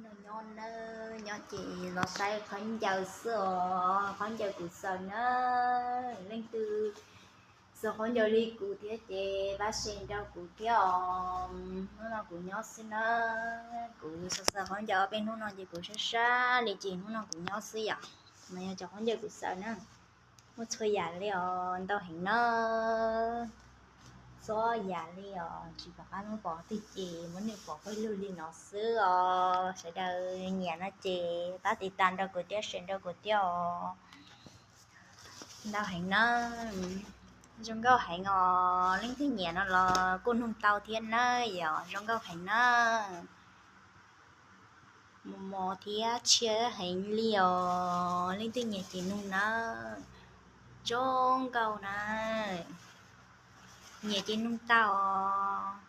Nyob nawb, nyob ces los saib khaub ncaws xwb os, khaub ncaws kuv xaws na. Leej twg xaws khaub ncaws li kuv thiab ces pab share rau kuv thiab os. Hnub no kuv nyob xwb na, kuv xaws xaws khaub ncaws ob peb hnub no ces kuv sab sab li ces hnub no kuv nyob xwb yom. No yog cov khaub ncaws kuv xaws na, muaj txhua yam li os, ntau heev na. Txhua yam li os, tsis pom qab muab pov twg ces muab nws pov pawg lug li no xwb os. Sawv daws nyiam no ces pab tiv tas rau kuv thiab, share rau kuv thiab os. Ntau heev na, zoo nkauj heev os. Leej twg nyiam no los kuj nug tau thiab na, yog zoo nkauj heev na. Mos mos thiab tshiab heev li os, leej twg nyiam ces nug na, zoo nkauj na. Nyiam ces nug tau os.